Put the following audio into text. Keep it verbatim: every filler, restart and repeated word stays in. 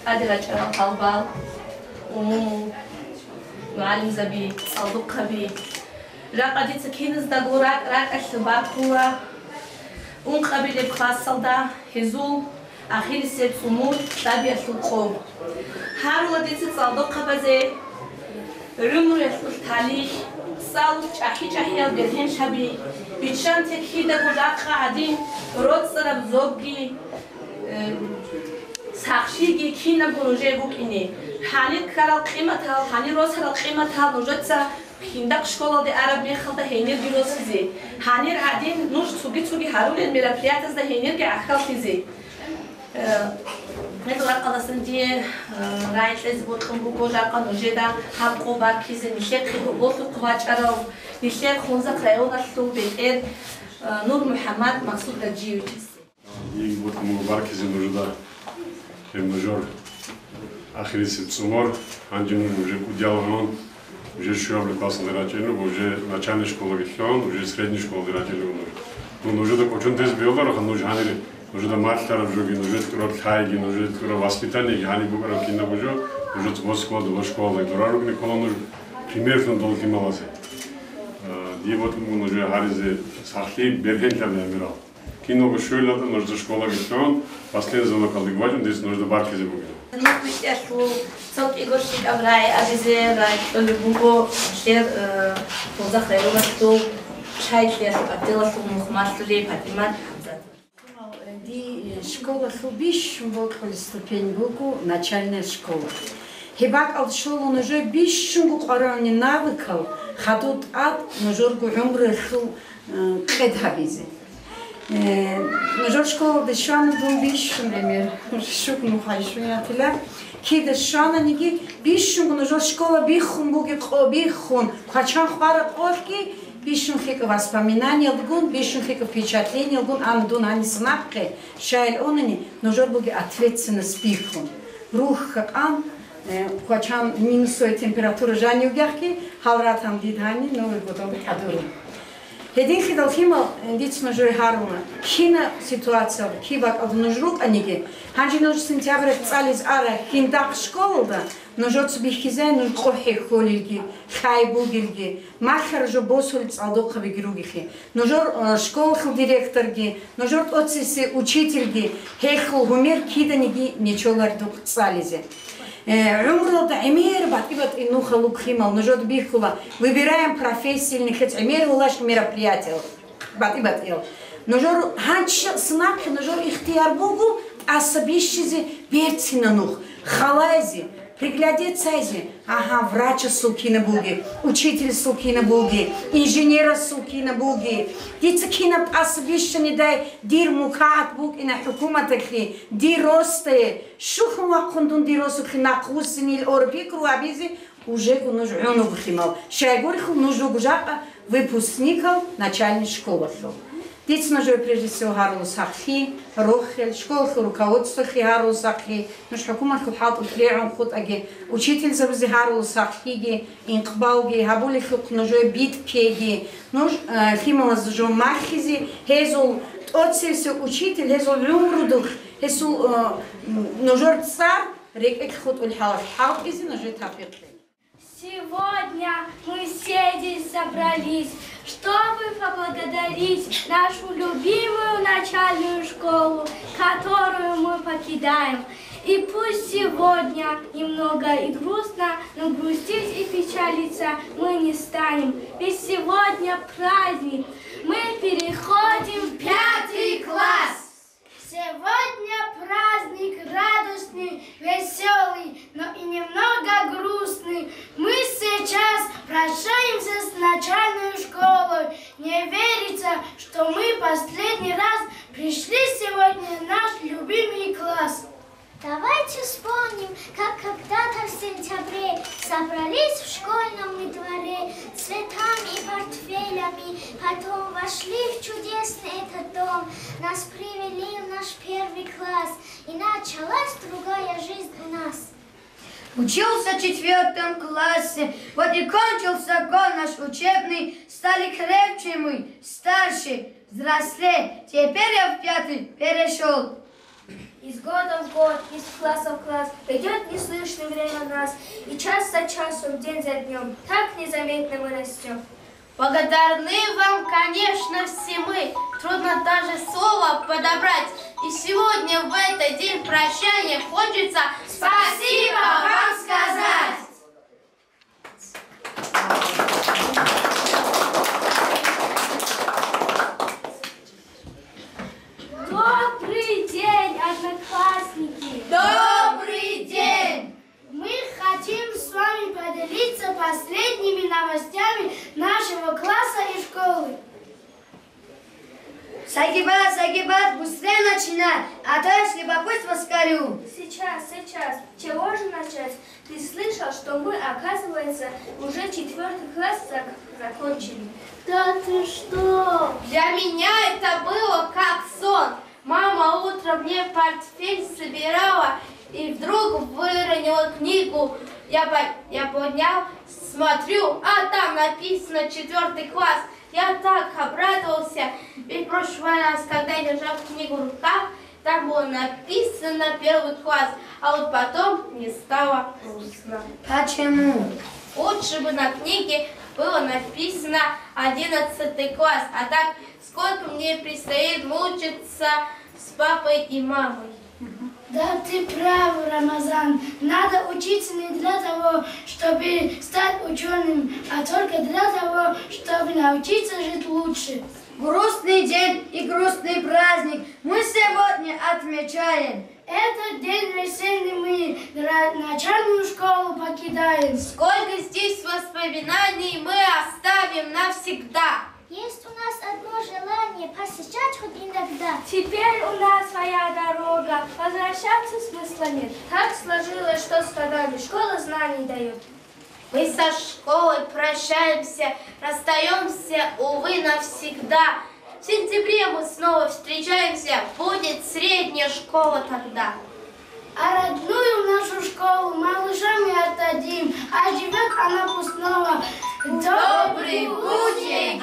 ТӀаде рачӀарал гьалбал, умумул, мугӀалимзаби, цӀалдохъаби, жакъа дица киназдаго ракӀ-ракӀалъе баркула ункъабилеб классалда гьезул ахирисеб цӀумур кьабиялъул къо. Гьарула дица цӀалдохъабазе гӀумруялъул талихӀ, цӀалул чӀахӀи-чӀахӀиял бергьенлъаби, биччанте кидаго жакъа гӀадин роцӀцӀараб зобги, э, сахлъиги кинабго нужее букӀине. Гьанир ккарал къиматал, гьанир росарал къиматал нужеца Киндахъ школалде араб мехалда гьенирги росизе, гьанир гӀадин нуж цоги-цоги гьарулел мероприятиязда гьенирги гӀахьаллъизе. Э, гьеб ракъалдасан дие, э, рагӀи кьезе бокьун буго жакъа нужеда гьаб къо баркизе нилъехъе гьоболлъухъ вачӀарав, нилъер Хунзахъ районалъул бетӀер, э, Нур МухӀаммад Максудгаджиевичасе. Диеги бокьун буго баркизе нужеда, гьеб нужер ахирисеб цӀумур, гьанже нуж уже кӀудиял гӀун, уже щуабилеб классалде рачӀинчӀо, уже начальный школаги лъугӀун, уже средний школаде рачӀинчӀо нуж. Ну, нужеда кӀочон тезе бегьуларо, нуж гьанир, нужеда малъараб жоги, нужер тӀураб лъайги, нужер тӀураб воспитаниеги гьаниб букӀараб кинабго жо, нужеца восьмого, доба школалда дора ругни ккола нуж примерлъун дол лъималазе. А, дие бокьун буго нужее гьаризе сахлъи, бергьенлъаби гӀемерал. Киналго щвелалда нужеца школаги лъугӀун, последний звонокалдеги вачӀун, дица нужеда баркизе бугила. Нух витӀиялъул цо кӀиго лъикӀаб рагӀи абизе рагӀи кьолеб буго нилъер, э, Хунзахъ районалъул чай кьеялъул отделалъул мухъмалъулей ПатӀимат ХӀамзатовна. Ди школалъул бищун бокьулеб ступень буго начальная школа. Гьеб бакӀалда щола нужер бищунго къваригӀунел навыкал хадуб тӀад нужерго гӀумруялъул, э, къед гьабизе. Э, нужер школалде щвана дун бищун гӀемер, щугьун хъайщун ятила. Кида щвананиги, бищунго нужер школа биххун бугеб къо биххун, квачан хвараб къолъги, бищун лъикӀаб воспоминаниялдгун, бищун лъикӀаб впечатлениялдгун ана дун гьаниса нахъе, щайил унани, нужер бугеб ответственность биххун. Рухь-хьакъан, э, квачан минусовая температура жанив гехги, гьал ратан дид гьани, Новый годалда хӀадурун. Гьединлъидал лъимал, э, дица нужее гьаруна, кинаб ситуациялда, киб бакӀалда нуж рукӀаниги, гьанже нуж сентябрь цӀализ ара Киндахъ школалда, нужеца бихьизай нуж къо хӀехьолелги, лъай бугелги, малъараб жо босулел цӀалдохъабиги ругелъи. Нужер, э, школалъул директорги, нужер тӀоцевесев учительги, гьелъул гьумер киданиги нечоларидухъ цӀализе. Э, гӀумруялда гӀемер батӀи-батӀи нухал лъимал нужеда бихьула, выбираем профессии, нилъец гӀемер гьулащ мероприятиял, батӀи-батӀиял. Нужер гьанчи сунахъе нужер ихтияр буго тӀаса бищизе берцина нух, халайзе, приглядецайзе, агьа, врачасул кина буги, учительсул кина буги, инженерасул кина буги. Дица кинаб тӀаса бищанидай дир мукагӀат букӀина хӀукуматалъе, дир росдае, щухун вахъун дун дир росулъе нахъвуссинил ора пикру гьабизе, ужего нуж гӀунула лъимал. Щайгурелъул нуж руго жакъа выпускникал начальной школалъул. Дица нужее прежде всего гьарула сахлъи, рохел, школалъул руководстволъе гьарула сахлъи, нуж хӀукуматалъул хӀалтӀулъ регӀун хутӀаги, учительзабазе гьарула сахлъиги, инкъбалги, гьабулелъухъ нужее битӀ ккеги, нуж, э, лъималазда жо малъизе, гьезул тӀоцевесев учитель, гьезул гӀумрудухъ, гьесул, э, м, нужер цӀар рекӀелъ хутӀулеб хӀалалъ хӀалтӀизе нужее тавфикъ кьеги. Сегодня мы все здесь собрались, чтобы поблагодарить нашу любимую начальную школу, которую мы покидаем. И пусть сегодня немного и грустно, но грустить и печалиться мы не станем. Ведь сегодня праздник, мы переходим в пятый класс. Сегодня праздник радостный, весёлый, но и немного грустный. Мы сейчас прощаемся с начальной школой. Не верится, что мы последний раз пришли сегодня в наш любимый класс. Давайте вспомним, как когда-то в сентябре собрались в школьном мы дворе цветами и портфелями, потом вошли в чудесный этот дом, нас привели в наш первый класс, и началась другая жизнь у нас. Учился в четвёртом классе, вот и кончился год наш учебный, стали крепче мы, старше, взрослее, теперь я в пятый перешёл. Из года в год, из класса в класс пройдёт неслышно время нас, и час за часом, день за днём так незаметно мы растём. Благодарны вам, конечно, все мы, трудно даже слово подобрать. И сегодня, в этот день прощания, хочется спасибо вам сказать. Добрый день, одноклассники! Добрый день! Мы хотим с вами поделиться последними новостями нашего класса и школы. Сагибат, Сагибат, быстрее начинай, а то я с любопытства сгорю. Сейчас, сейчас. Чего же начать? Ты слышал, что мы, оказывается, уже четвёртый класс зак- закончили? Да ты что? Для меня это было как сон. Мама утром мне портфель собирала и вдруг выронила книгу. Я, по- я поднял, смотрю, а там написано четвёртый класс. Я так обрадовался, ведь в прошлый раз, когда я держал книгу в руках, там было написано первый класс, а вот потом мне стало грустно. Почему? Лучше бы на книге было написано одиннадцатый класс, а так сколько мне предстоит мучиться с папой и мамой. Да, ты прав, Рамазан. Надо учиться не для того, чтобы стать учёным, а только для того, чтобы научиться жить лучше. Грустный день и грустный праздник мы сегодня отмечаем. Этот день весенний мы ра- начальную школу покидаем. Сколько здесь воспоминаний мы оставим навсегда. Есть у нас одно желание посещать хоть иногда. Теперь у нас своя дорога, возвращаться смысла нет. Так сложилось, что с годами школа знаний даёт. Мы со школой прощаемся, расстаёмся, увы, навсегда. В сентябре мы снова встречаемся, будет средняя школа тогда. А родную нашу школу малышам и отдадим, а живёт она пусть снова. Добрый путь ей,